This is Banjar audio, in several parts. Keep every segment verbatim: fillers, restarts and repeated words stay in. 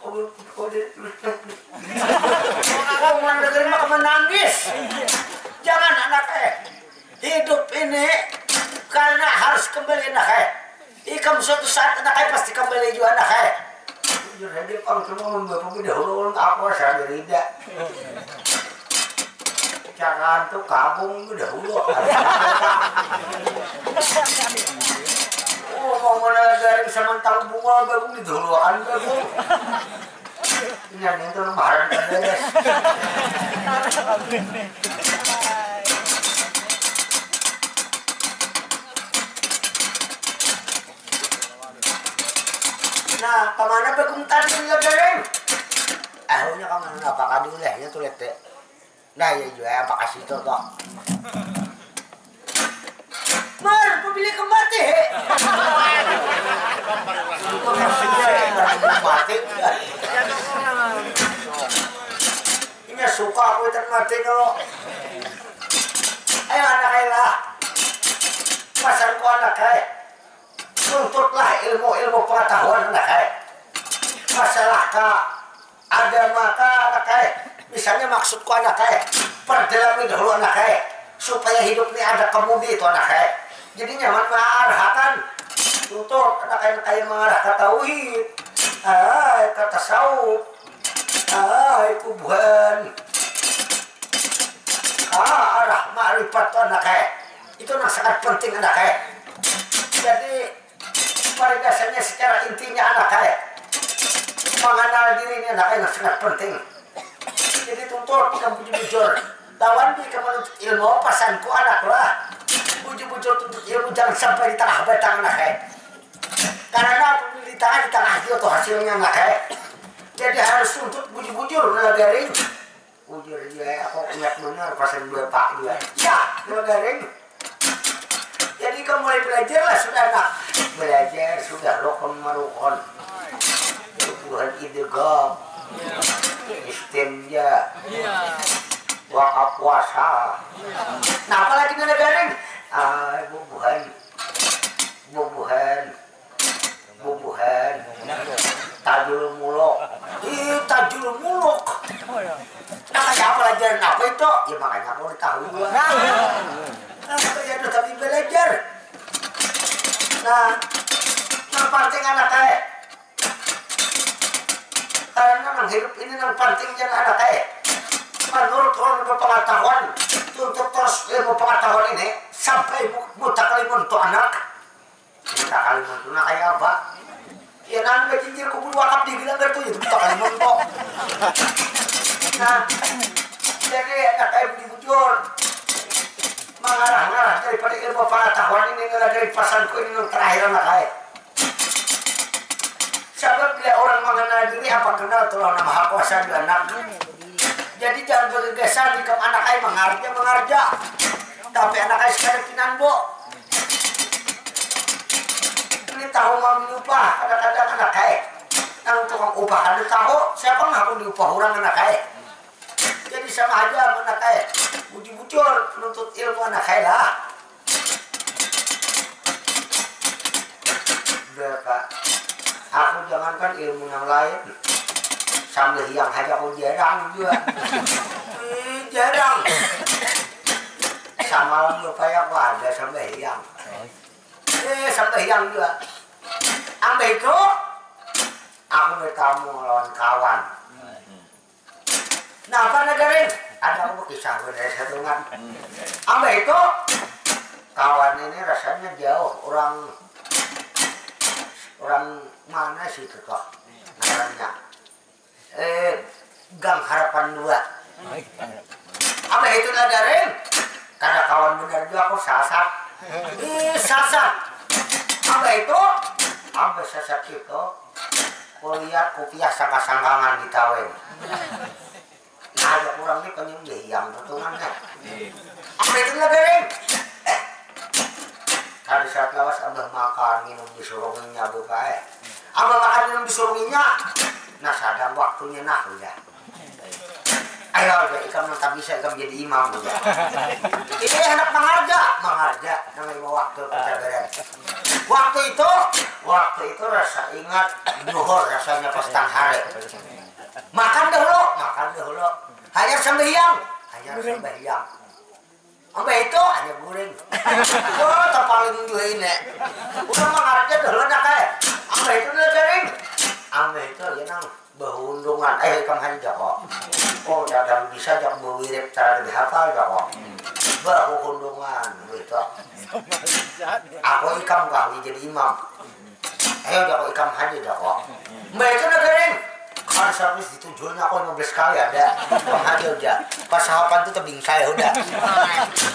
Oh, mau dengerin maka menangis. Jangan, anak eh. Hidup ini karena harus kembali, anak eh. Ikam suatu saat, anak eh, pasti kembali juga, anak eh. Jujur aja, pang cuma mun bapak beda hulu ulun aku asa rida. Jangan tuh kagum beda hulu. Oh, mau mana garing sama tahu bunga bagung di dulu kan bagung. Ini ada yang tuh mahal kan, guys. Nah, kemana bagung tadi, ya, garing? Akhirnya kemana? Apa kadi ulehnya tuh, lete? Nah, ya juga, apa kasih itu toh? Mar, pemilik kemati, he. Itu maksudnya, mati. Ini suka aku itu mati, no. Ayo, anak, ayo lah. Pasanku, anak, eh. Tuntutlah ilmu-ilmu pengetahuan, anak, eh. Masalah ka agama ka, anak, eh. Misalnya, maksudku, anak, eh, perdalami dahulu, anak, eh, supaya hidup ini ada kemudi itu, anak, eh. Jadi nyaman maarahakan. Tuntut, anak, eh, kayak mengarah ke tauhid, eh, ke tasawuf, eh, kubuhan, ke arah makrifat tu, anak, eh. Itu nang sangat penting, anak, eh. Jadi, parigasannya secara intinya, anak, eh, mengenal diri ini, anak, eh, nang sangat penting. Jadi, tuntut ikam bujur-bujur. Lawan di ikam menuntut ilmu, pasanku, anak, lah. Bujur-bujur tuntut ilmu, jangan sampai di tengah batang, anak, eh. Karena apabila di tengah, di tengah jua tu hasilnya, anak, eh. Jadi, harus tuntut bujur-bujur, nalagaring. Bujur jua, aku ingat banar pasan bapak jua. Ya, nalagaring. Jadi, ikam mulai belajar lah sudah, nak. Belajar sudah rukun marukun. Bubuhan idgham. Istinja. Wakaf puasa. Nah, apa lagi, nalagaring? Ah, bubuhan. Bubuhan. Bubuhan. Tajul muluk. Ih, tajul muluk. Nah, kayak apa pelajaran apa itu? Ya, makanya aku udah tahu juga. Nah, ya, terus tapi belajar. Nah, nang penting, anak, eh. Karena nang hidup ini nang penting, jar, anak, eh. Menurut orang berpengetahuan, tuntut terus ilmu pengetahuan ini sampai mu-, mutakalimun tu, anak. Mutakalimun tu, nah, kayak apa? Ya, nang bajinjir kubur wakaf di Gilang tu, itu mutakalimun kok. Nah, jadi, anak, eh, bujur-bujur. Mengarah-ngarah daripada ilmu pengetahuan ini, nilai dari pasanku ini nang terakhir, anak, eh. Sabab bila orang mengenal diri, apa kenal tu lawan Nang Maha Kuasa jua, anak. Jadi, jangan bergegasan ikam, anak, ai, mangarja, mangarja. Tapi, anak, ai, sekadar pinan, Bu. Ini tahu mau upah, kadang-kadang, anak, ai. Nang tukang upah kada tahu, siapa ngaku diupah orang, anak, ai. Jadi, sama aja, anak, ai. Bujur-bujur nuntut ilmu, anak, ai, lah. Udah, Pak. Aku jangankan ilmu yang lain, sambahyang haja aku jarang jua. Ih, jarang. Samalam rupanya aku ada sambahyang. Eh, sambahyang jua. Ambah itu, aku bertamu lawan kawan. Napa, Nagarin? Ada aku kisah dari satu kan. Ambah itu, kawan ini rasanya jauh, orang, orang mana sih itu toh ngarannya? Eh, Gang Harapan dua. Ambah itu, Nagarin, kada kawan benar juga aku, sasat. Ih, sasat. Ambah itu, ambah sasat itu, kulihat kupiah sangka-sangkangan di taweng. Nah, ada kurang ni penyembah yang potongan dah. Apa itu, Nagarin? Kada saat lawas Abah makan minum di surung inya, Bu, eh. Abah makan minum di surung inya. Nah, sadang waktunya, nah, udah. Ayo aja, ikam nang tak bisa, ikam jadi imam aja. Ini anak mangarja, mangarja nang lima waktu pelajaran. Waktu itu, waktu itu rasa ingat duhur rasanya pas tang hari. Makan dahulu, makan dahulu. Hanyar sambahyang, hanyar sambahyang. Ambah itu hanyar guring. Oh, tapaling jua ini. Udah mangarja dahulu nak eh. Ambah itu nak garing. Ambah itu ya nang bahundungan. Eh, ikam haja kok. Oh, jangan bisa jak bawirid cara lebih hafal ya kok. Bahundungan itu. Aku ikam kah jadi imam. Ayo jako ikam haja jako. Mbak itu udah garing. Kan servis ditujulnya aku lima belas kali ada. Ikam haja udah. Pas sahapan tuh tebing saya udah.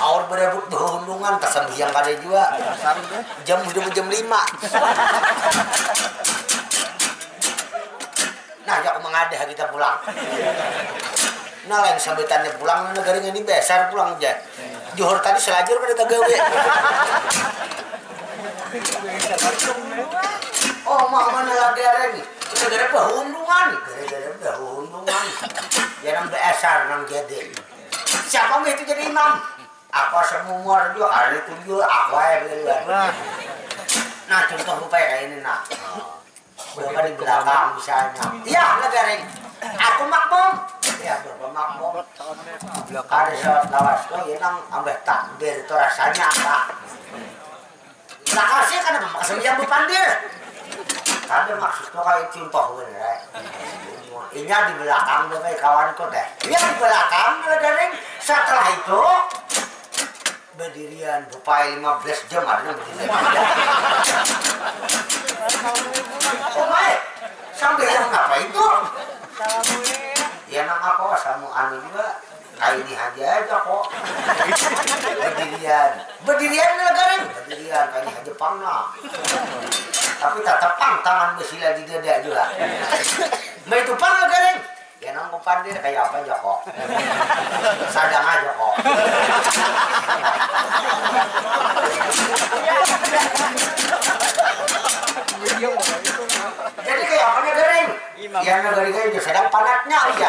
Aur berebut berundungan, tasambih yang kada jua. Jam udah jam lima. Nah, jako mengadah kita pulang. Nah, lain sambitannya pulang, nah, garing ini besar pulang aja. Johor tadi selajur kada tagawe. Oh, mama nala garing. Gara-gara bahundungan, gara-gara bahundungan. Ya nang besar nang jadi. Siapa mah itu jadi imam? Aku asal mumur juga kali itu juga aku aja duluan. Nah, contoh rupa kayak ini nah. Bapak di belakang misalnya. Iya, negaring. Aku makmum. Iya, Bapak makmum. Ada sholat lawas tuh, ini nang ambah takbir itu rasanya apa? Lah kasih kan apa maksudnya yang bepandir? Ada maksudnya kayak contoh bener ya. Inya di belakang tuh kayak kawanku deh. Iya di belakang negaring. Setelah itu Badirian, bupai lima belas jam ada nang badirian. Oh, baik. Sambil yang apa itu? Ya, nang apa, sama anu juga. Kayak ini aja aja kok. Badirian. Badirian lah garing. Badirian, kayak ini aja pang nah. Tapi tetap pang tangan basila di dada juga. Mbak itu pang lah garing. Ya nang kupandir kaya apa ja kok. Sadang aja kok. Jadi kaya apa nya garing? Iya, nang garing aja sadang panatnya aja.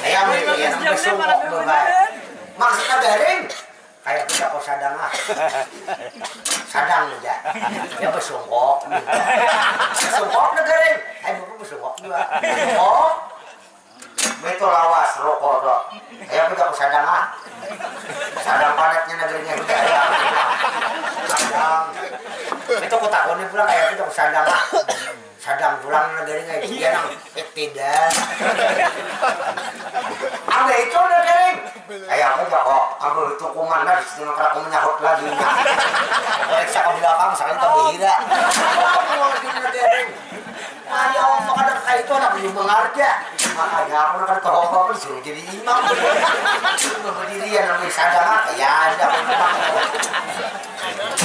Ayam itu ya nang besungkok bebaik. Maksudnya garing. Kayak aku jago sadang ah. Sadang aja. Ya besungkok. Besungkok negaring. Ayo bapak besungkok juga. Besungkok. Betul lawas rokok tuh. Kayak aku jago sadang ah. Sadang panatnya negerinya kita ya. Sadang. Itu aku takutnya pulang kayak aku jago sadang ah. Sadang pulang negeri ngai iya nang eh, tidak. Ambil itu negeri. Kayak aku jago ambil itu kuman lah di situ nang aku menyahut lagi. Reksa ke belakang sekali tambah hira. Mau di negeri. Ayo makanya kayak itu anak belum mengarja. Makanya aku nak tahu apa disuruh jadi imam. Berdiri ya namanya sadar ya ada.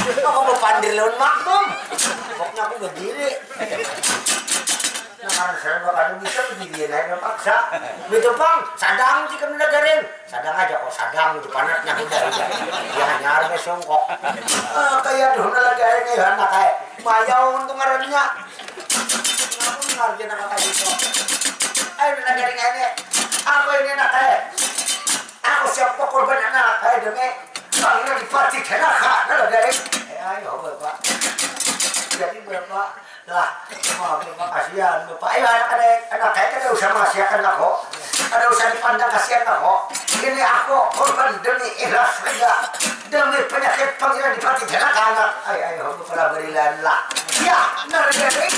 Aku mau pandir lawan makmum. Pokoknya aku berdiri. Nah, karena saya bakal bisa begini, naik paksa. Betul, Bang. Sadang jika benda garing. Sadang aja kok, sadang di panatnya udah, udah. Ya, hanya harga songkok. Eh, kayak aduh, nah, lagi aja nih, anak kayak. Mayau untuk ngarannya. Aku ngarjain anak kayak gitu. Ayo, benda garing aja. Apa ini, anak kayak? Aku siap korban anak kayak demi. Bang, ini dipati kenaka, nah, garing. Eh, ayo, Bapak. Jadi, Bapak, Lah, wah, Bapak kasihan, Bapak. Ayo, anak, anak, anak, saya kada usah mengasihakan aku. Kada usah dipandang kasihan aku. Ini aku korban demi ikhlas kerja. Demi penyakit pengiran di hati jalan anak. Ayo, ayo, Bapak lah berilan lah. Ya, benar, ya, ya.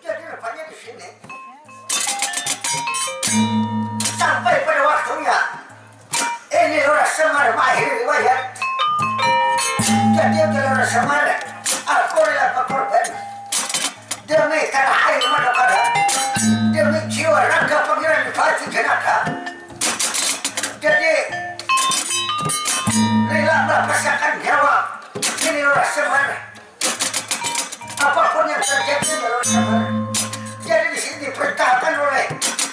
Jadi rupanya di sini sampai pada waktunya ini orang semar mahir riwayat. Jadi jalur Semar, aku rela berkorban demi tanah air Madukara, demi jiwa raga Pangeran Dipati Jenaka. Jadi rela melepaskan nyawa ini lurah Semar. Apapun yang terjadi dalam Semar. Jadi di sini diperintahkan oleh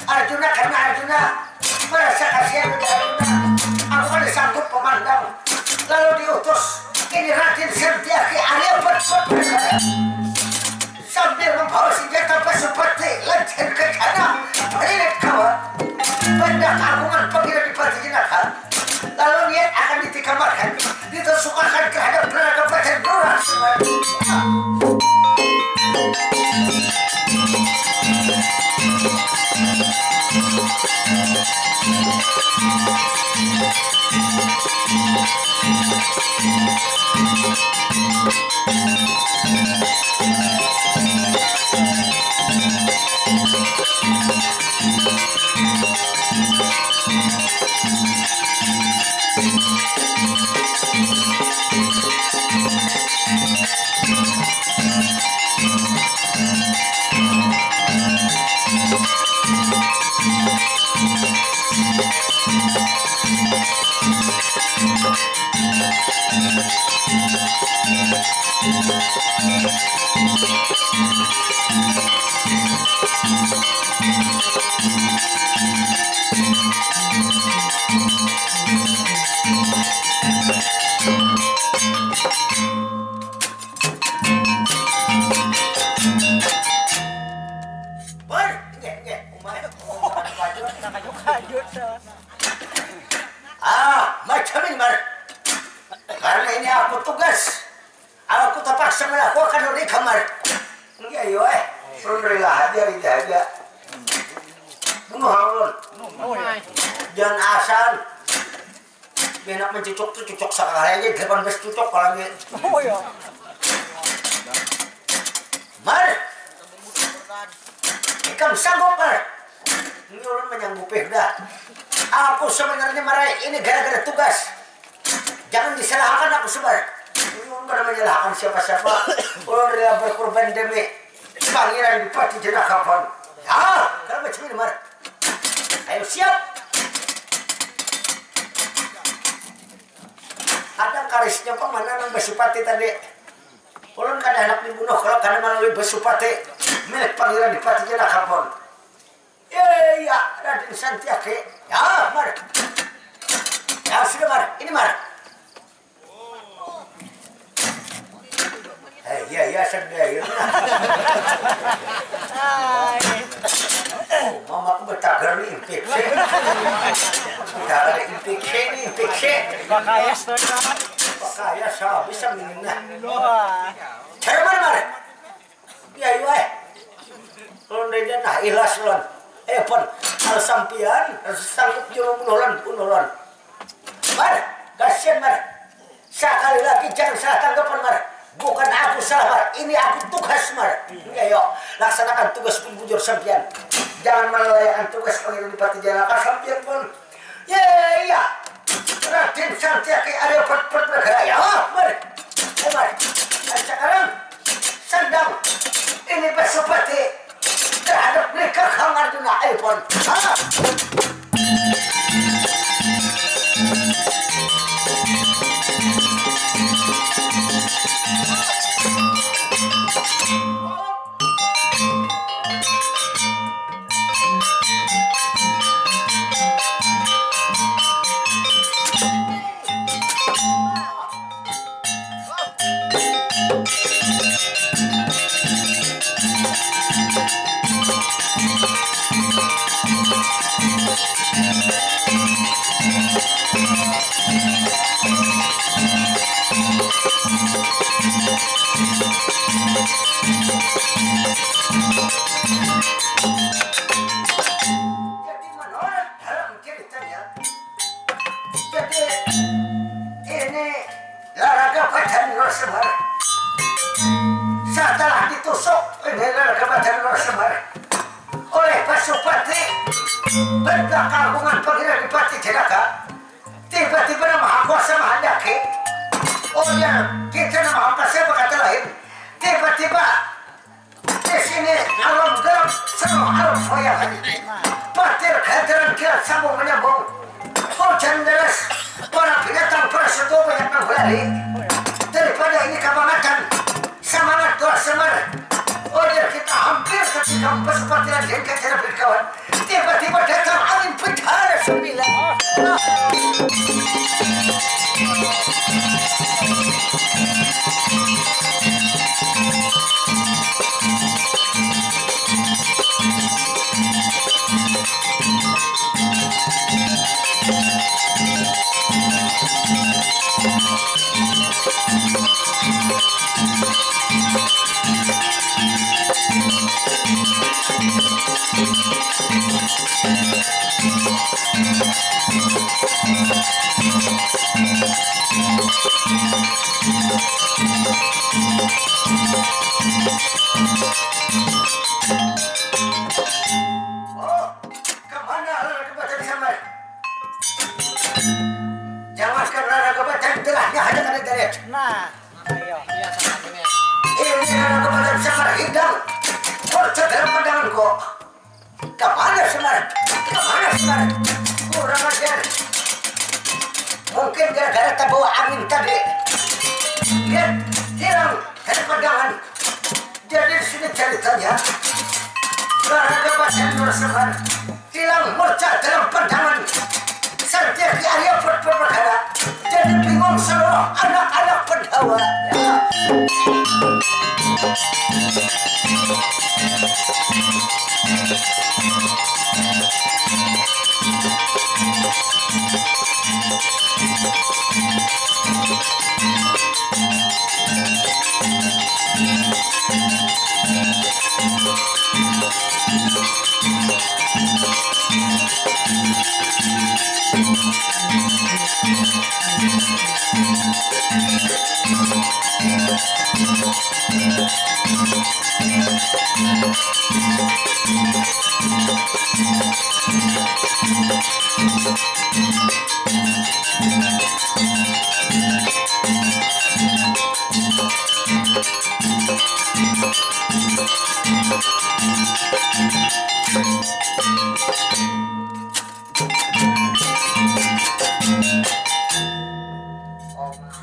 Arjuna karena Arjuna merasa kasihan pada Arjuna. Aku kada sanggup memandang. Lalu diutus ini Raden Santiaki Arya Perput sambil membawa senjata Pasupati lancen kencana melilit kawa benda keagungan Pangeran Dipati Jenaka, lalu niat akan ditikamarkan, ditusukakan terhadap neraka badan lurah Semar. Bar, nyeh, nyeh, umai. Takajut-kajut. Ah, macam ini, Mar. Karena ini aku tugas. Aku terpaksa melakukan ini, Mar. Iya, iya, eh. Ulun rela aja, rela aja. Bunuh ulun. Jangan asal. Enak mencucuk tuh, cucuk sekali aja, delapan belas cucuk apalagi. Oh, iya. Mar, ikam sanggup, Mar? Ini ulun menyanggupi dah. Aku sebenarnya, Mar, ini gara-gara tugas. Jangan disalahkan aku, Semar. Ulun kada menyalahkan siapa-siapa. Ulun rela berkorban demi Pangeran Dipati Jenaka pun. Ya, kalau macam ini, Mar. Ayo, siap. Ada karisnya pang mana nang Basupati tadi. Ulun kada handak dibunuh kalau kada melalui Basupati milik Pangeran Dipati Jenaka pun. Iya, Raden Santiaki. Ya, Mar. Ya, sudah, Mar. Ini, Mar. Eh, iya, iya, sedih, iya. Mama aku betagar nih, infeksi. Udah ada infeksi nih, infeksi. Pakaya, pakaya, bisa minum, nah. Wah. Cara mana, Mar? Iya, iya, eh. Ulun rela, nah, ikhlas ulun. Eh, pun, kalau sampian, kalau sanggup jua membunuh ulun, bunuh ulun. Mar, kasihan, Mar. Sekali lagi, jangan salah tanggapan, Mar. Bukan aku salah, Mar. Ini aku tugas, Mar. Iya, yo. Laksanakan tugas pun bujur sampian. Jangan melalaikan tugas Pangeran Dipati Janaka sampian pun. Ya, iya. Raden Santiaki ada empat bergerak ya. Oh, mari. Eh, mari. Sekarang sandang ini Pasupati terhadap mereka Kang Arjuna. Ayo, pon. Ah. Jadi menurut dalam ceritanya, jadi ini Laraga Badan Nur Semar. Setelah ditusuk ini Laraga Badan Nur Semar oleh Pasupati, benda kagungan Pangeran Dipati Jenaka, tiba-tiba Maha Kuasa menghendaki, oh ya, Tiba di sini alam gelap, seluruh alam foya hari. Patir gantaran kilat sambung menyambung. Hujan deras, para binatang, para satwa banyak nang berlari. Daripada ini kabangatan, semangat tuah semar. Ujar kita hampir ketika empat sepatilan dan kacara berkawan. Tiba-tiba datang angin betara sembilan. Oh, kemana anak badan samar? Jangankan rara kebadan, gerahnya haja kada tarik. Nah, ayo. Ini rara kebadan samar hidang. Korca dalam pandangan kok. Kemana semar? Kemana semar? Kurang ajar. Mungkin gara-gara terbawa angin tadi. Lihat, hilang dari pandangan. Jadi di sini ceritanya, gara-gara pasien Nur Semar hilang murca dalam pandangan. Sartia di Arya Pur-, Purwakara. Jadi bingung seluruh anak-anak Pendawa.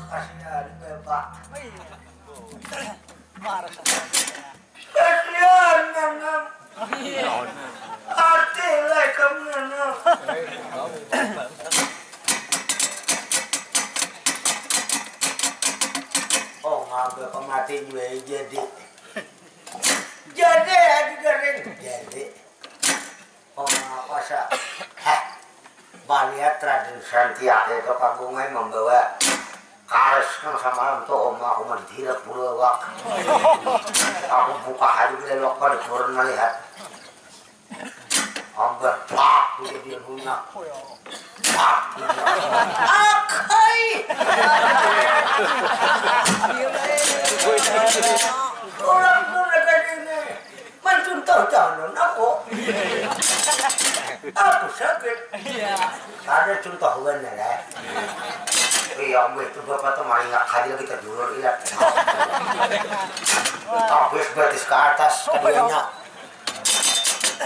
Kasihan, Bapak. Kasihan, Nanang. Ati lah ikam, Nanang. Oh, ngabah pamati jua jadi. Jadi, adi garing. Jadi. Oh, apa sa? Hah. Malihat Raden Santiaka itu kagung ai mambawa karas nang samalam tu, Om, aku madihirak bulu awak. Aku buka haja belelok pada purun malihat. Ambar plak, dia dia punya. Plak, dia. Akai. Orang tu nak ini. Mancuntuh jangan aku. Aku sakit. Iya. Ada contoh bener ya. Iya, gue itu bapak tuh maringak aja lagi terjulur ilat. Habis batis ke atas, keduanya.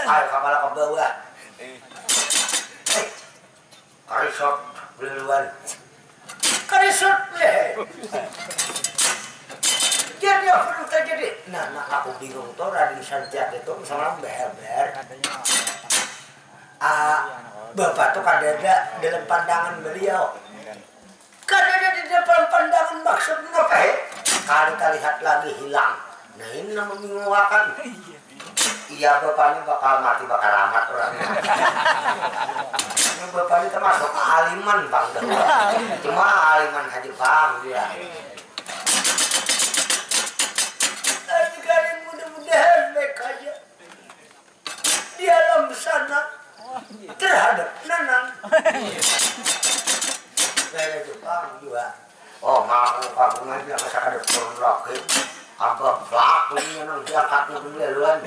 Ayo kepala ke bawah. Eh, karisot, beluluan. Karisut leh. Jadi apa nang terjadi? Nah, nah, aku bingung tuh, Raden Santiak itu sama beber. Ah, bapak tuh kada ada dalam pandangan beliau. Kada ada di dalam pandangan, maksudnya apa, he? Kada terlihat lagi, hilang. Nah, ini nama bingungakan. Iya, bapaknya bakal mati, bakal ramat orangnya. Ini bapaknya termasuk aliman, Bang. Cuma aliman haja, Bang, dia. Aduh, kalian mudah-mudahan baik aja di alam sana terhadap Nanang. Saya Jepang juga. Oh, mau kagungan dia masa kada turun lagi. Abah bak punya nang diangkatnya tu belaluan.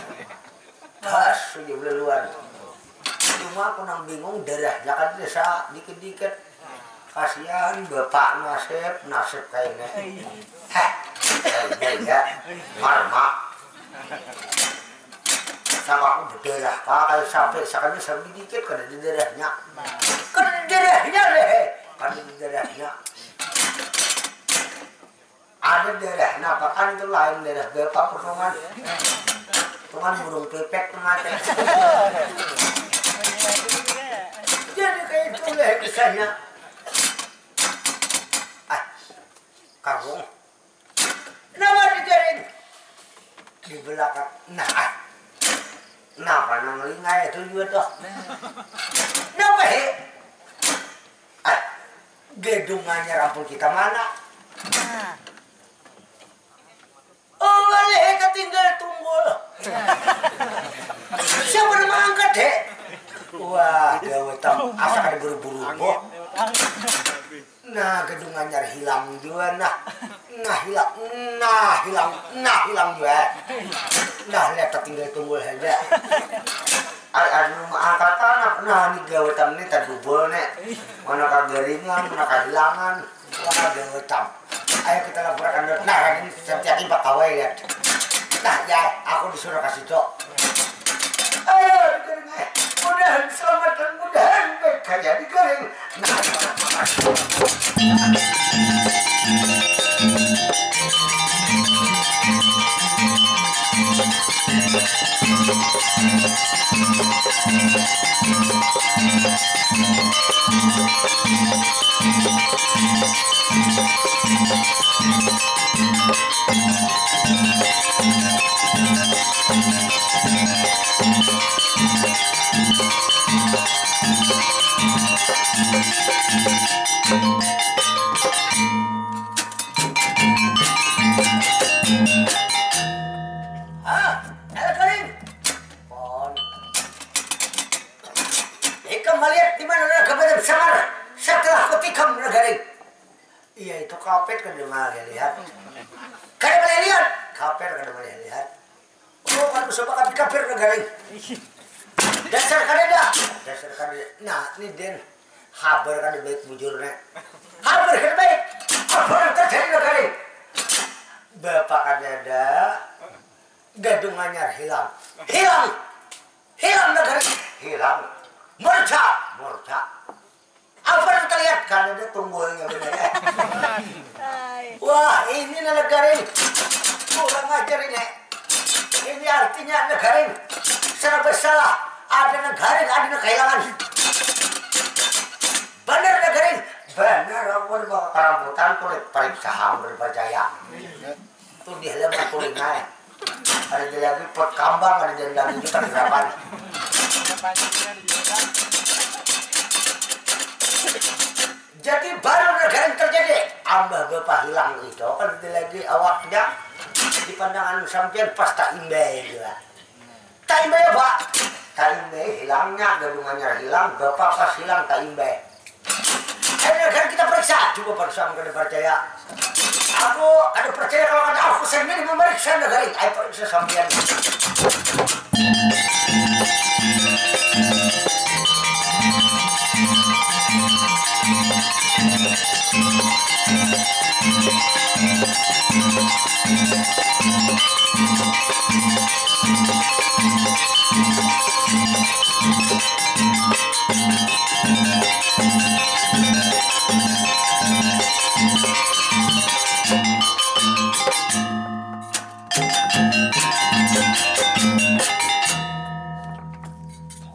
Pas punya belaluan. Cuma aku nang bingung, darahnya kan bisa dikit-dikit. Kasihan bapak nasib, nasib kayak ini. Heh. Iya, iya. Marma. Sama aku berdarah, Pak. Kayak sampai sakitnya sampai dikit kada ada darahnya. Kada ada darahnya deh. Kada ada darahnya. Ada darah napakan itu lain darah bapak potongan. Potongan burung pipet tuh mati. Jadi kayak itu lah kisahnya. Ah, kagum. Nama dijaring? Di belakang. Nah, ah. Napa nang lingai itu jua tuh? Napa he? Ah, gedung anyar ampun kita mana? Oh, boleh he, tinggal tunggul. Siapa nama angkat he? Wah, gawat tam. Asa kada buru-buru boh. Nah, gedung anyar hilang jua nah. Nah, hilang, nah, hilang, nah, hilang jua. Nah, lihat tinggal tunggul saja. Ai anu maangkatan aku nah ni gawetan ni tadubul ni. Mana kagaringan, mana kahilangan. Wah, gawetan. Ayo kita laporakan dulu. Nah, ini setiap imbak kawai lihat. Nah, ya, aku disuruh kasih cok. Ayo, digaring eh. Mudahan selamat dan mudahan baik saja digaring. Nah, Hah? Halo, Karing. Pon. Ikam malihat di mana naga badan samar setelah kutikam, Nagaring? Iya, itu kapet kada malihat. Kada malihat. Kapet kada malihat. Oh, kada usah bakal kapir, Nagaring. Dasar kada ada. Dasar kada ada. Nah, ini den. Habar kada baik bujur, nek. Habar kada baik. Apa yang terjadi, Nagaring? Bapak kada ada. Gadung anyar hilang. Hilang. Hilang, Nagaring. Hilang. Murca. Murca. Apa yang terlihat? Kada ada tunggulnya benar, eh. Wah, ini Nagaring. Kurang ajar ini. Ini artinya Nagaring. Serba salah. Ada Nagaring, ada nang kehilangan. Benar, Nagaring. Benar, aku udah bawa kerambutan, kulit periksa, hampir percaya. Tuh di halaman kulingai. Ada di lagi pot kambang, ada di lagi di penerapan. Jadi baru negara yang terjadi. Ambah bapa hilang itu kan ada lagi awaknya di pandangan sampean pas tak imbai juga. Tak imbai apa? Tak imbai hilangnya, gadungannya hilang, bapa pas hilang tak imbai. Ayo, kan kita periksa. Coba periksa, kada percaya. Aku kada percaya kalau kada aku sendiri memeriksa, Nagaring. Ayo periksa sampean.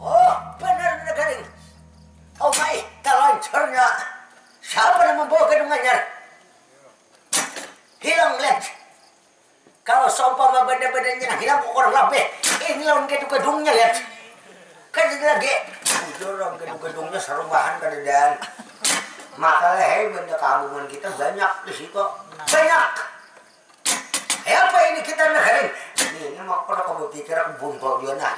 Oh, benar, Nagaring. Oh, mai, talancurnya. Siapa yang membawa gedung anyar? Hilang, lihat. Kalau seumpama benda-bendanya nang hilang, kurang lebih ini lawan gedung-gedungnya, lihat. Kan ini lagi. Bujur, lawan gedung-gedungnya sarumahan kadadaan. Makalah, hei, benda keagungan kita banyak di situ. Banyak. Hei, apa ini kita, Nagaring? Ini, ini mah kada kamu pikir, aku buntul juga, nah.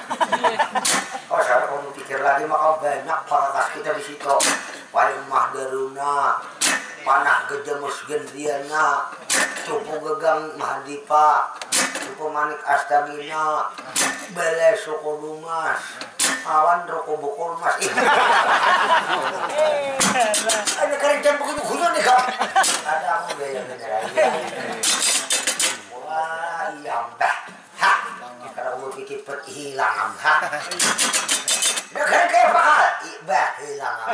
Oh, saya kamu pikir lagi, maka banyak pangkas kita di situ. Paling Mah Daruna, Panah Gejemus Gendriana, Cupu Gegang Mahadipa, Cupu Manik Astagina, Balai Suku Dumas, awan Ruku Buku Rumas. Ih. Ada karincan begitu guyon nih, Kak. Ada aku gaya beneran. Negara kaya apa kah? Ih, bah, hilang apa?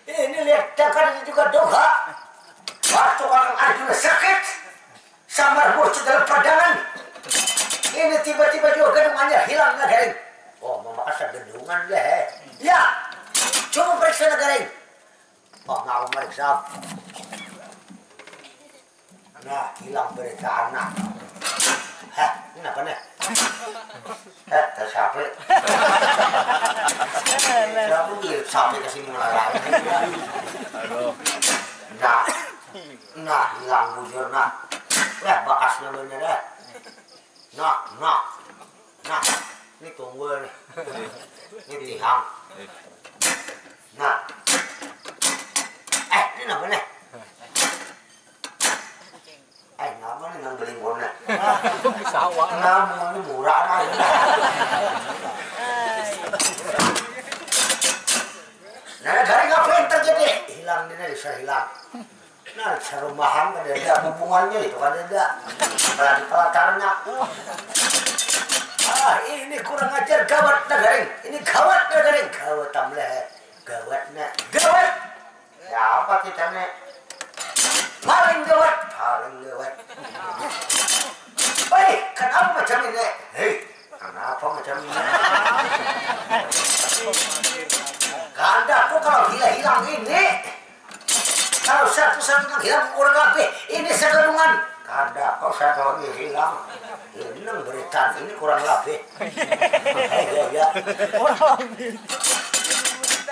Ini lihat, jangan ini juga dong, ha? Wah, tukang Arjuna sakit. Samar bocah dalam padangan. Ini tiba-tiba juga gedung anyar hilang, nah, garing. Oh, mama asa gedungan deh, eh. Ya, coba periksa, nah, garing. Oh, mau meriksa. Nah, hilang berita anak. Hah, ini apa nih? Eh, tas sapi. Siapa beli sapi ke sini malah lari? Aduh. Nah, nah, hilang bujur, nah. Wah, bakasnya bener, eh. Nah, nah. Nah, ini tunggul nih. Ini tihang. Nah. Eh, ini apa nih? Eh, nama nih nang belinggurnya? Sawah. Nama ini murah nah. Nah, garing apa yang terjadi? Hilang ini bisa hilang. Nah, sarumahan kada ada hubungannya itu, kada ada. Apalagi pelatarnya. Ah, ini kurang ajar, gawat nah, garing. Ini gawat nah, garing. Gawat tamleh. Gawat nah. Gawat. Ya apa kita nih? Paling gawat, paling gawat. Hei, kenapa macam ini? Hei, kenapa macam ini? Kandaku kalau hilang-hilang ini, kalau satu-satu nang hilang kurang lebih, ini segadungan. Kandaku satu lagi hilang. Ini nang beritan, ini kurang lebih. Ya, ya, ya.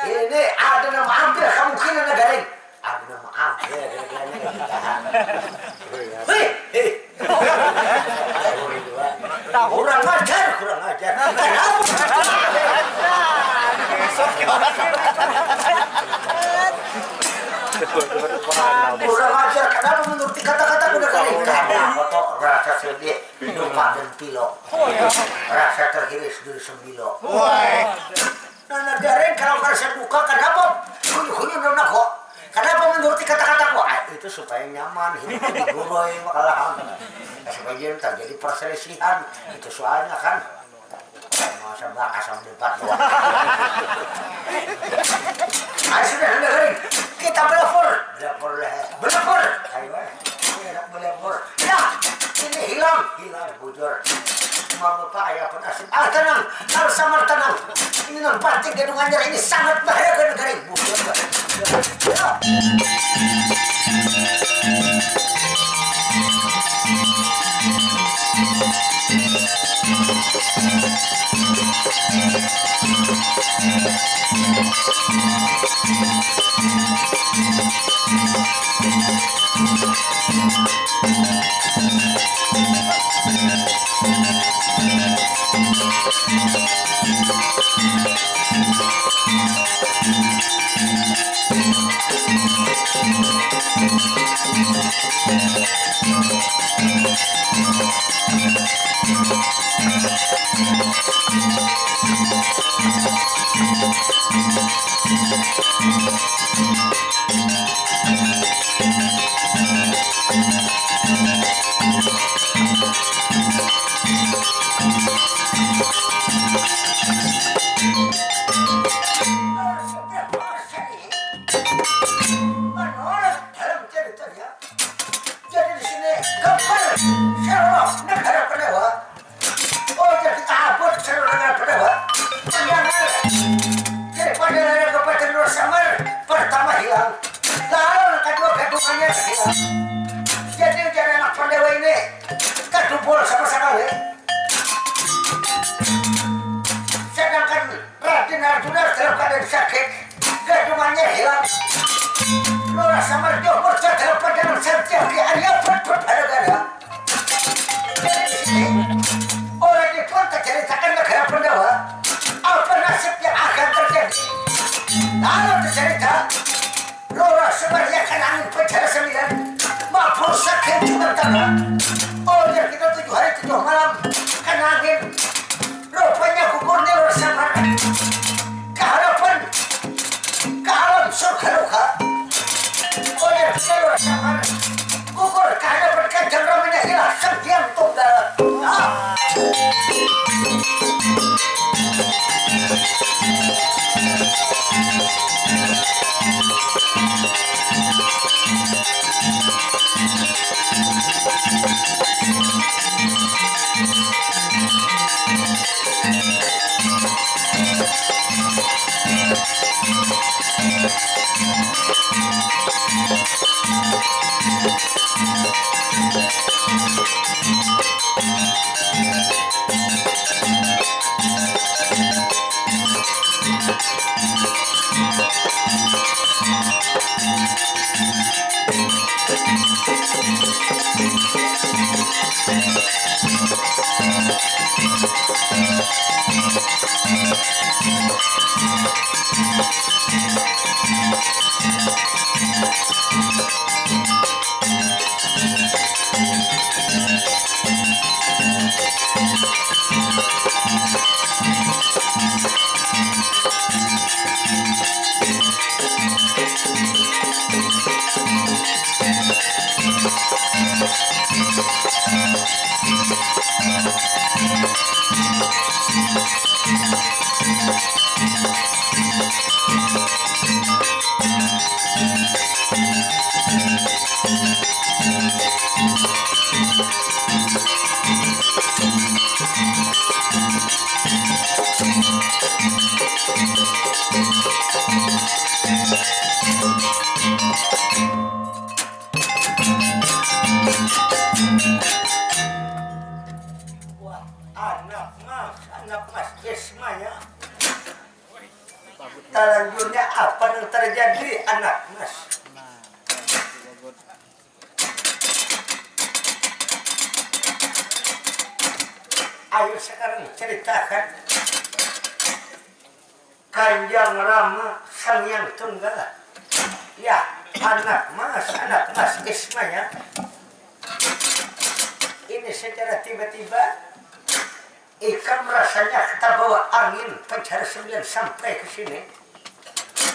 Ini ada nama ambil kemungkinan, garing. Ada nama ambil, garing, garing, garing. Hei, hei. Kurang ajar, kurang ajar. Kenapa? Kurang ajar, kenapa menuruti kata-kata kuda kering? Karena aku tuh ngerasa sedih, lupa dan pilo. Rasa terhiris dulu sembilo. Nah, nah, garing kalau ngerasa duka, kenapa hunyu-hunyu nona kok? Kenapa menuruti kata-kataku? Ah, itu supaya nyaman, hidup di guroi, makalahan. Ya, supaya jangan terjadi perselisihan. Itu soalnya kan. Masa bahas sama debat doang. Ayo sudah, sudah, garing. Kita belapor. Belapor lah. Belapor. Ayo, eh. Ayo, nak belapor. Ya, ini hilang. Hilang, bujur. Cuma bapak ayah pun asik. Ah, tenang. Harus samar tenang. Ini nang penting gadung anyar ini sangat bahaya ke negara ini. Bujur, Pak. Ya. Menurut dalam ceritanya, jadi di sini gambar seluruh negara Pandawa. Oh, jadi kita abut seluruh negara Pandawa. Pendengar. Jadi pada negara Kabupaten Samar pertama hilang. Lalu kedua gadungannya hilang. Jadi ujar anak Pandawa ini kadubul sama sekali. Sedangkan Raden Arjuna dalam keadaan sakit, gadungannya hilang. Lurah Samar Jombor dalam pandangan Santiaki Arya berput gara-gara. Jadi di sini, orang ini pun terceritakan negara Pandawa, apa nasib yang akan terjadi. Lalu tercerita, Lurah Samar yang kena angin penjara sembilan, mabur sakit juga tanah. Oh, ya kita tujuh hari tujuh malam kena angin. Rupanya gugur ni Lurah Samar. Kaharapan, ka alam surga luka. Oh, ya kita Lurah Samar. Gugur kahadapan Kanjeng Ramanya hilah sang hyang tunggal. Ah. Wah, anak mas, anak mas Isma ya. Talanjurnya apa yang terjadi, anak mas? Ayo sekarang ceritakan. Kanjang Rama Sang Hyang Tunggal. Ya, anak mas, anak mas Isma ya. Ini secara tiba-tiba ikam rasanya tabawa angin pencara sembilan sampai ke sini.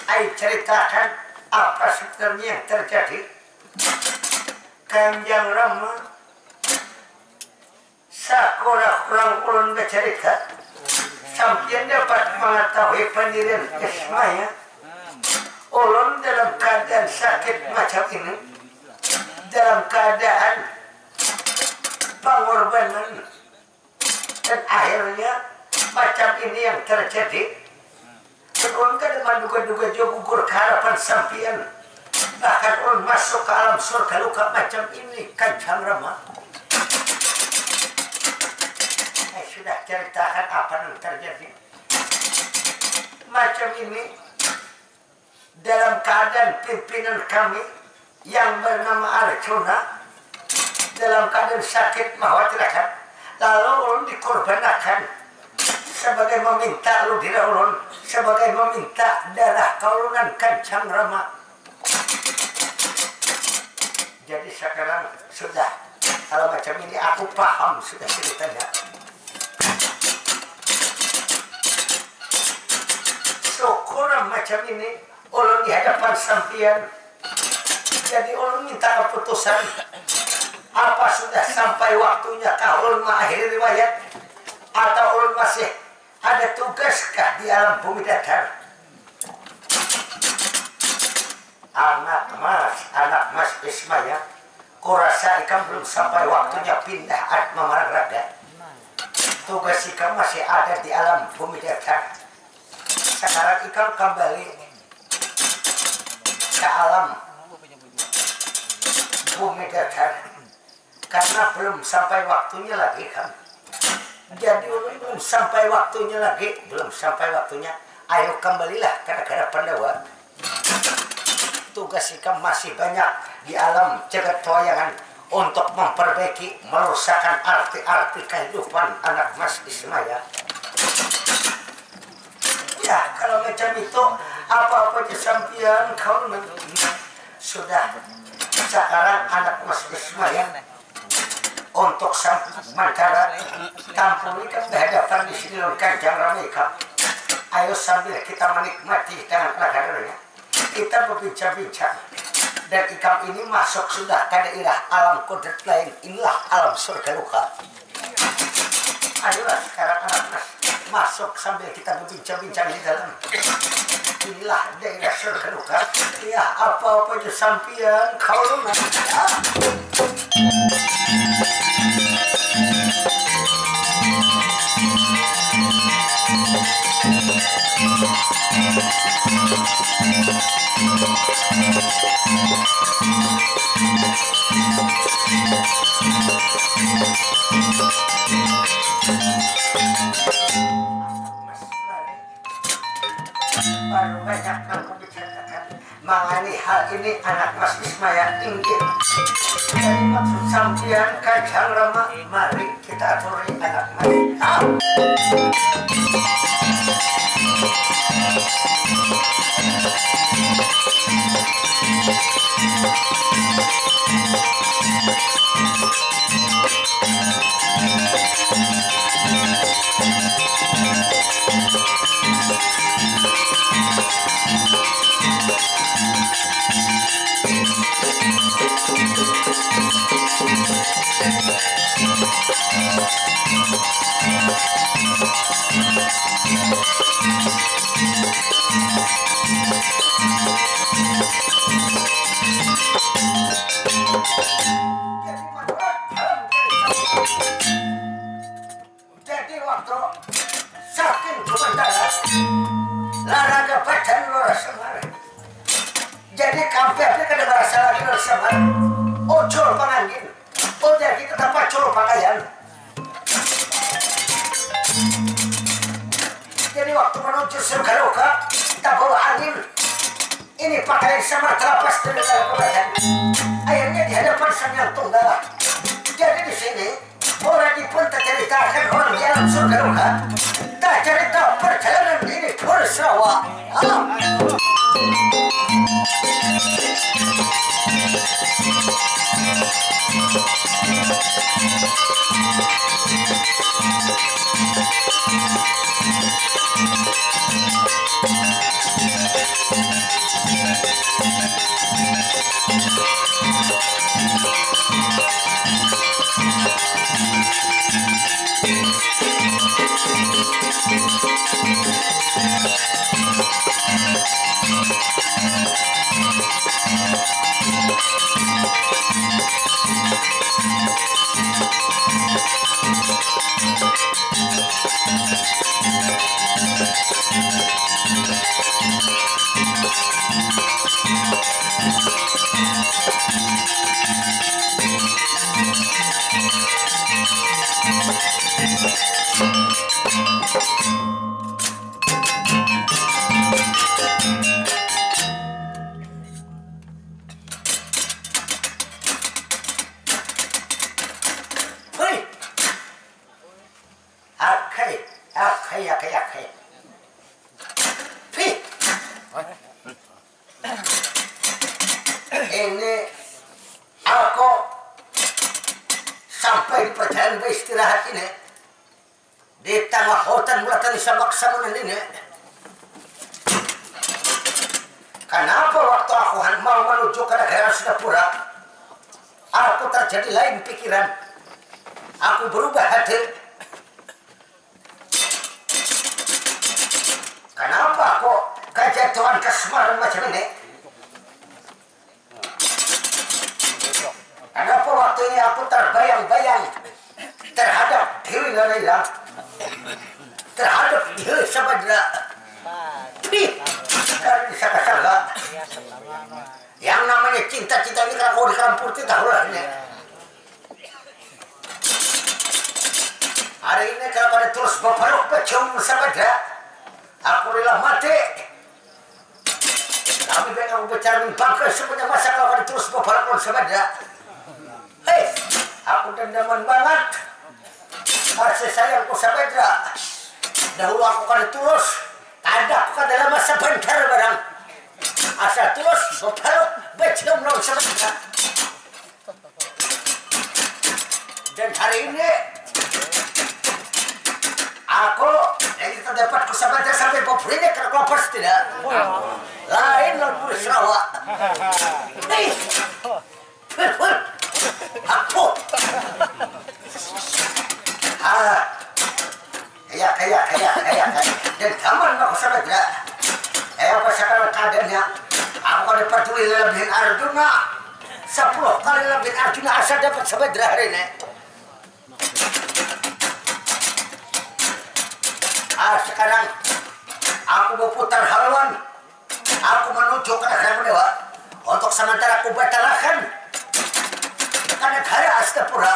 Ayo ceritakan apa sebenarnya yang terjadi. Kanjang Rama, sakurang-kurang ulun bacarita, sampiyan dapat mangatahui pandirian Isma ya. Ulun dalam kaadaan sakit macam ini, dalam kaadaan pangurbanan, dan akhirnya macam ini yang terjadi. Ulun kada manduga-duga jua gugur ka harapan sampiyan. Bahkan ulun masuk ka alam surga luka macam ini, Kanjang Rama. Eh, sudah, ceritakan apa nang terjadi. Macam ini, dalam kaadaan pimpinan kami yang bernama Arjuna dalam kaadaan sakit mahwatirakan, lalu ulun dikurbanakan sebagai meminta ludira ulun, sebagai meminta darah kaulunan, Kanjang Rama. Jadi sekarang sudah, kalau macam ini aku paham sudah ceritanya. Syukur macam ini ulun di hadapan sampiyan. Jadi ulun minta keputusan, apa sudah sampai waktunya kah ulun mengakhiri riwayat, atau ulun masih ada tugas kah di alam bumi datar? Anak mas, anak mas Isma ya, kurasa ikam belum sampai waktunya pindah atma marang raga. Tugas ikam masih ada di alam bumi datar. Sekarang ikam kembali ke alam bumi datar, karena belum sampai waktunya lagi, kan? Jadi ulun belum sampai waktunya lagi, belum sampai waktunya. Ayo kembalilah ke negara Pandawa. Tugas ikam masih banyak di alam jagat pewayangan untuk memperbaiki, meluruskan arti-arti kehidupan anak mas Isma ya. Ya, kalau macam itu, apa-apa aja sampian kau nang-, sudah. Sekarang anak mas Isma ya, untuk sementara tampuni kan berhadapan di sini lawan Kanjang Rama ikam. Ayo sambil kita menikmati dengan raga-raganya. Kita berbincang-bincang. Dan ikam ini masuk sudah ke daerah alam kodrat lain. Inilah alam surga luka. Ayolah sekarang anak mas masuk sambil kita berbincang-bincang di dalam. Inilah daerah surga luka. Ya, apa-apa itu sampian kau lunas. Baru banyak nang kubicaritakan. Mangani hal ini anak Mas Ismaya inggih. Jadi maksud sampian Kajang Rama, mari kita aturi anak Mas. Ah. Jadi waktu saking jumantara, laraga badan lurus semar. Jadi kampirnya kada merasa lagi lurus semar. Ucul pangangin, ujar kita tapacul pakaian. Jadi waktu menuju surga loka, tabawa angin. Ini pakaian samar terlepas dari dalam badan. Akhirnya di hadapan sang yang tunggal. Jadi di sini, mulai dipun terceritakan orang di alam surga loka. Tercerita perjalanan ini berserawa. Ah. Hui. Akhai, akhai, akhai, akhai. Hui. Ini aku sampai di perjalanan beristirahat ini. Di tangah hutan belantang sabak samunan ini, kanapa waktu aku han-, mau menuju ke negara Sudapura, aku terjadi lain pikiran. Aku berubah hati. Kanapa aku kajatuhan kasmaran macam ini? Kanapa waktu ini aku terbayang-bayang terhadap diri Naraila, terhadap diri Sabadra? Ih, kada disangka-sangka. Yang namanya cinta-cinta ini kada kawa dikarampurti, tahulah ini. Hari ini kalau kada terus baparuk bacium Sabadra, aku rela mati. Tapi baik aku bacara mimpi bangkai sepanjang masa kalau kada terus baparak lawan Sabadra. Hei, aku dendaman bangat. Kasih sayangku Sabadra. Dahulu aku kada tulus, kada aku kada lama sabantar barang. Asal tulus baparak bacium lawan Sabadra. Dan hari ini aku lagi terdapat ku Sabadra sampai baburinya kena kelopos tidak. Lain lawan buri Serawa. Nih. Aku. Ah. Kaya, kaya, kaya, kaya, kaya. Dan taman aku Sabadra. Kaya apa sekarang keadaannya? Aku kada peduli lelebihan Arjuna. Sepuluh kali lelebihan Arjuna asal dapat Sabadra hari ini. Ah, sekarang Aku baputar haluan. Aku manuju ka Nagara Pandawa. Untuk samantara aku batalakan ka Nagara Astapura.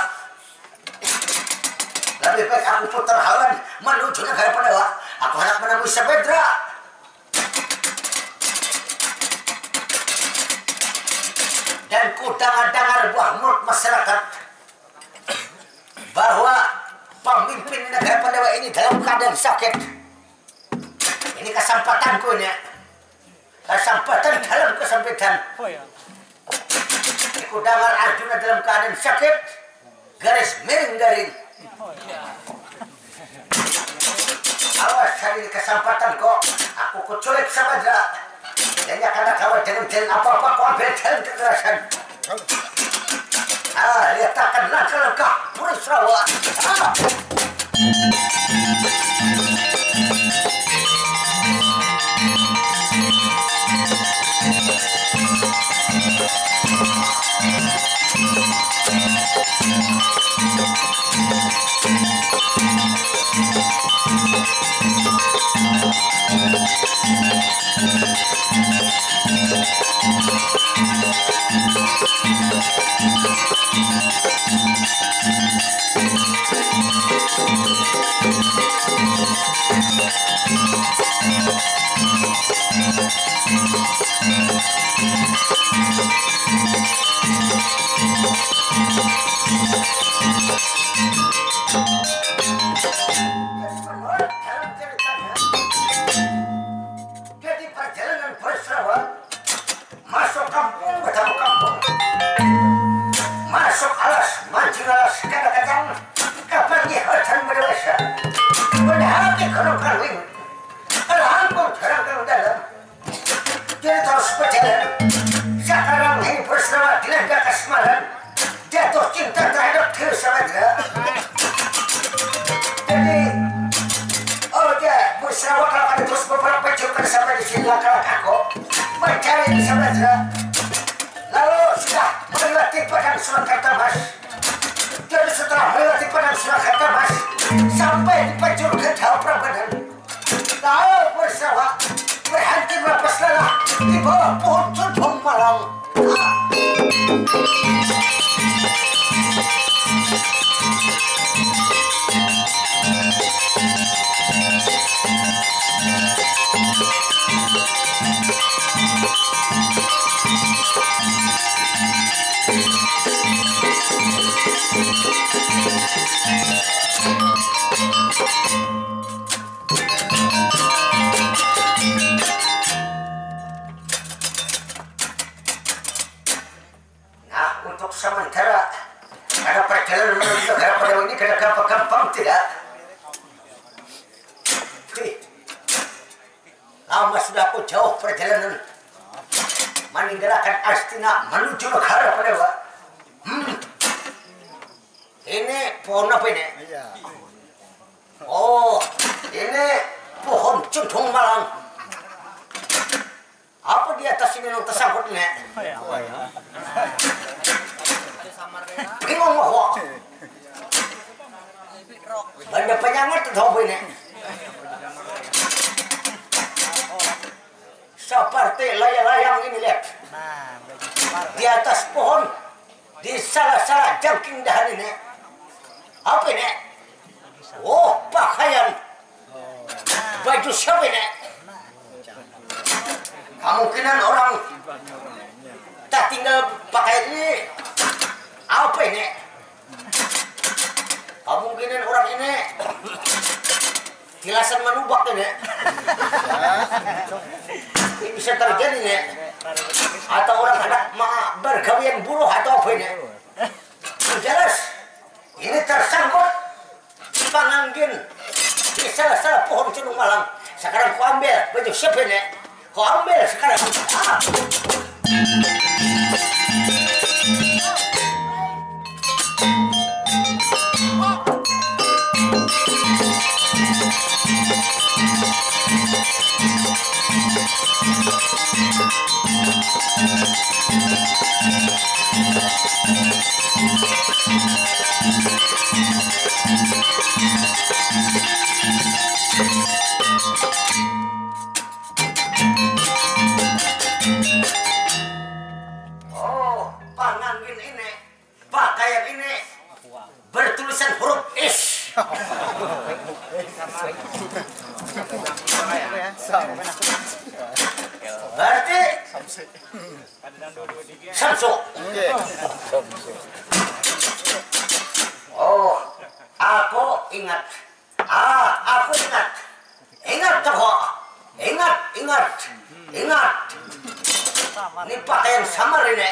Labih baik aku putar haluan manuju Nagara Pandawa. Aku handak manamui Samudra. Dan ku dangar-dangar buah mulut masyarakat bahwa pamimpin Nagara Pandawa ini dalam kaadaan sakit. Ini kasampatanku ini. Kasampatan dalam kasampitan. Oh ya. Ini ku dangar Arjuna dalam kaadaan sakit. Garis miring garing. Oh ya. Awas hari ini kasampatanku. Aku kuculik Samudra. Inya kada kawa dengan jalan apa-apa, ku ambil jalan kekerasan. Ah, lihatakan langkah-langkah Burisrawa. Ah. Jadi perjalanan Burisrawa masuk kampung, bertamu kampung, masuk alas, mancing alas, kada kacang, kapanggih hujan badewasa, mendaki gunung Karwing, kalangkung jurang dalam. Jadi terus bajalan. Sakarang ini Burisrawa dilanda kasmaran, jatuh cinta terhadap Dewi Samudra. Jadi, oh ya, Burisrawa kalau kada terus beberapa jam kada sampai di sini, langkah aku mencari Dewi Samudra. Lalu sudah melewati padang Surakarta Mas. Jadi setelah melewati padang Surakarta Mas, sampai di Pancur Gajah Prambanan. Tahu Burisrawa berhenti melepas lelah di bawah pohon cundung malang. Nah, untuk sementara, karena perjalanan menuju Nagara Pandawa ini kada gampang-gampang, tidak? Hih, lama sudah aku jauh perjalanan, meninggalkan Astina menuju Nagara Pandawa. Hmm. Ini pohon apa ini? Iya. Oh, ini pohon cundung malang. Apa di atas ini nang tersangkut ini? Bingung aku. Benda penyangkut atau apa ini? Seperti layang-layang ini, lihat. Nah, baju safar. Di atas pohon, di salah-salah jangking dahan ini. Apa ini? Oh, pakaian. Baju siapa ini? Kemungkinan orang tak tinggal pakaian ini. Apa ini? Kemungkinan orang ini tilasan manubak ini. Ini bisa terjadi ini. Atau orang hendak ma-, bergawian buruh atau apa ini. Yang jelas, ini tersangkut panganggin di salah-salah pohon cundung malang. Sekarang ku ambil baju siapa ini. Kau ambil sekarang. Ah. Samsu. Oh, aku ingat. Ah, aku ingat. Ingat tuh. Ingat, ingat. Ingat. Ini pakaian samar ini.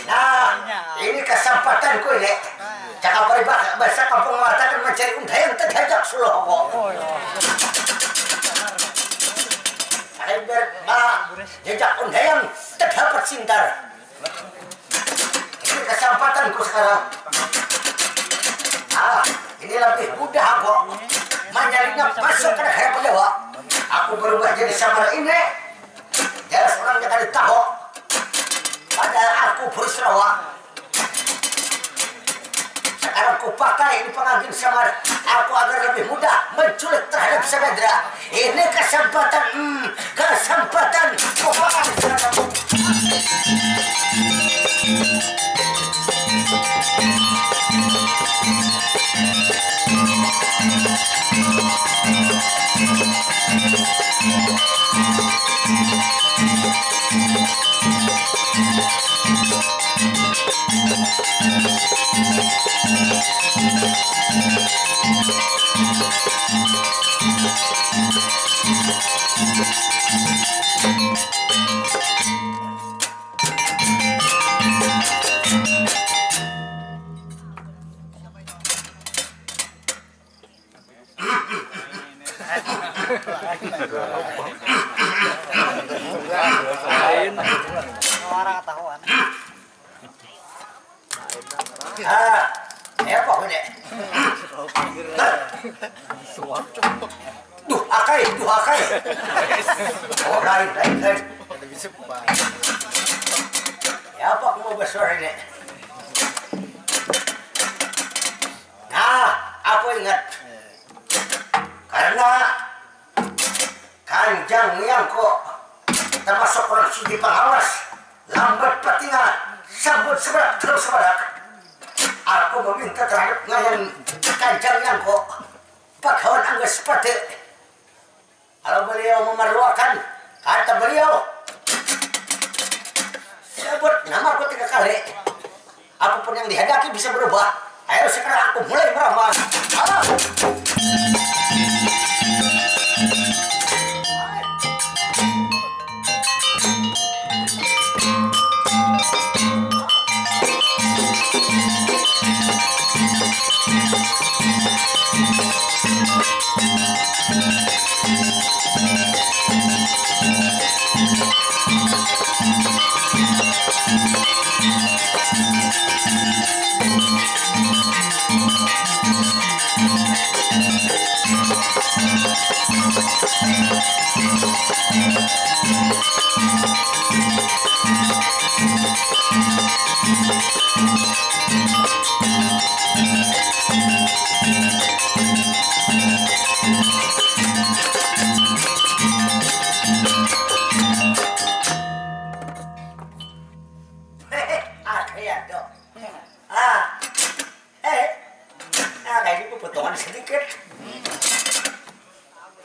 Nah, ini kesempatanku ini. Cakap paribasa kampung mengatakan mencari undang yang terjajak suluh aku. Saya ber, ba, jejak undang yang terdapat sintar. Ini kesempatanku sekarang. Ah, ini lebih mudah aku menyaringnya masuk ke daerah Pendawa. Aku berubah jadi samar ini. Jelas orangnya kada tahu. Padahal aku Burisrawa. Sekarang ku pakai ini pangangin samar aku agar lebih mudah menculik terhadap Samedra. Ini kesempatan, hmm, kesempatan ku pakai kesempatan. Lain. Suara ketahuan. Ah, eh, apa aku, Dek? Duh, akai, duh, akai. Oh, lain, lain, lain. Ya, apa aku mau bersuara ini? Nah, aku ingat. Karena Kanjang Niangko termasuk orang siji pengawas, lambat patinga, sambut seberak, terus seberak. Aku meminta terhadap ngaran Kanjang Niangko, pagawan anggas pate. Kalau beliau memerluakan, kata beliau, sebut nama aku tiga kali. Apapun yang dihendaki bisa berubah. Ayo sekarang aku mulai meramal. Alah. Ada ya, Dok. Ah. Eh, nah, kayak ini potongan sedikit.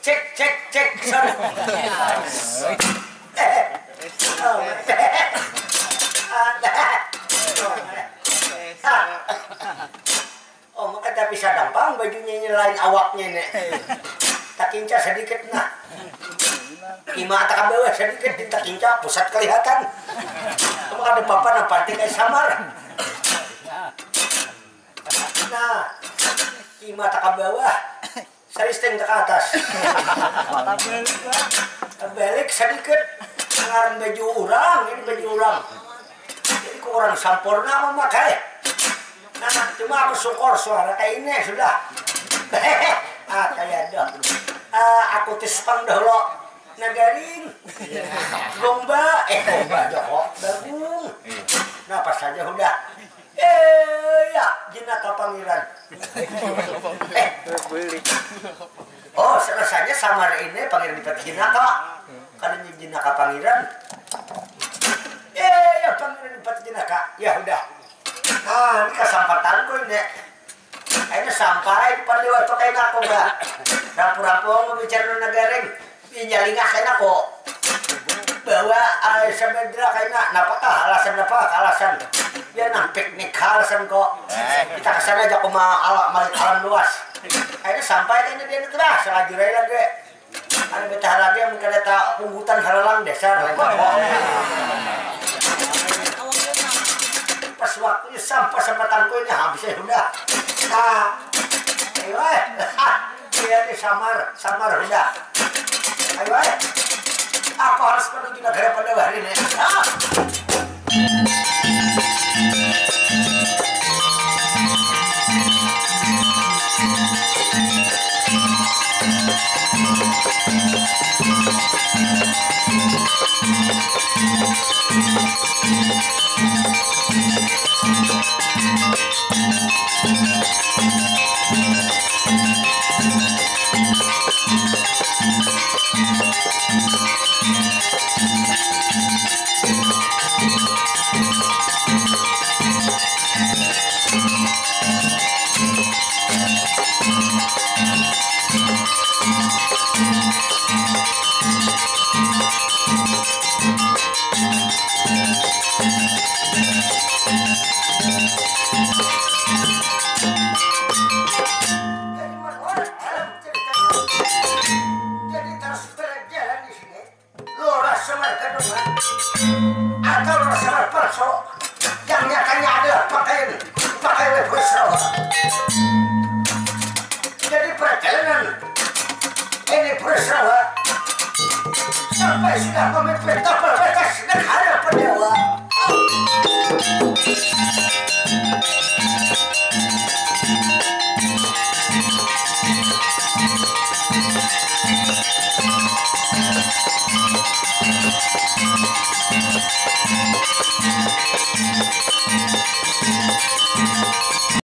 Cek, cek, cek. Sorry. Eh, oh, eh, ah, ah. Oh, maka tapi sadang pang bajunya ini lain awaknya ini. Takinca sedikit nah. Ima tak bawah sedikit, takinca pusat kelihatan. Kamu ada papan apa, tinggal samar. Nah, ima tak bawah, saristing tak atas. Tabalik lah. Balik sedikit, ngaran baju urang, ini baju urang. Jadi ku urang sampurna mamakai. Nah, cuma aku syukur suara kayak ini sudah. Ah, kayak ada. Ah, aku tis pang dahulu. Nagaring. Gomba, eh, gomba, Joko. Bagung. Nah, pas saja sudah. Eh, ya, jinaka pangeran. Eh, oh, rasanya samar ini pangeran lipat jinaka. Kada jinaka pangeran. Eh, ya, pangeran lipat jinaka. Ya, sudah. Nah, ini kesempatanku ini. Akhirnya sampai di depan liwat tu kaina aku, Mbak. Rampung-rampung bicara nang nagaring. Pinjalingah kaina aku. Bawa ai sabendera kaina, napa kah alasan, napa kah alasan? Ya nang piknik alasan kok. Kita ke sana aja kuma ala malik alam luas. Akhirnya sampai kayaknya dia itu lah selajur aja lagi. Ada betah lagi yang kada tak pungutan halalang dasar. Pas waktunya sampah sama tangku ini habis ya sudah. Nah, ayo eh. Iya nih samar, samar udah. Ayo eh. Aku harus menuju negara pada hari ini. Ah. Jadi menurut dalam ceritanya, jadi terus berjalan di sini. Lurah Semar Gadungan atau Lurah Semar Perso yang nyatanya adalah pakaian, pakaian Busro.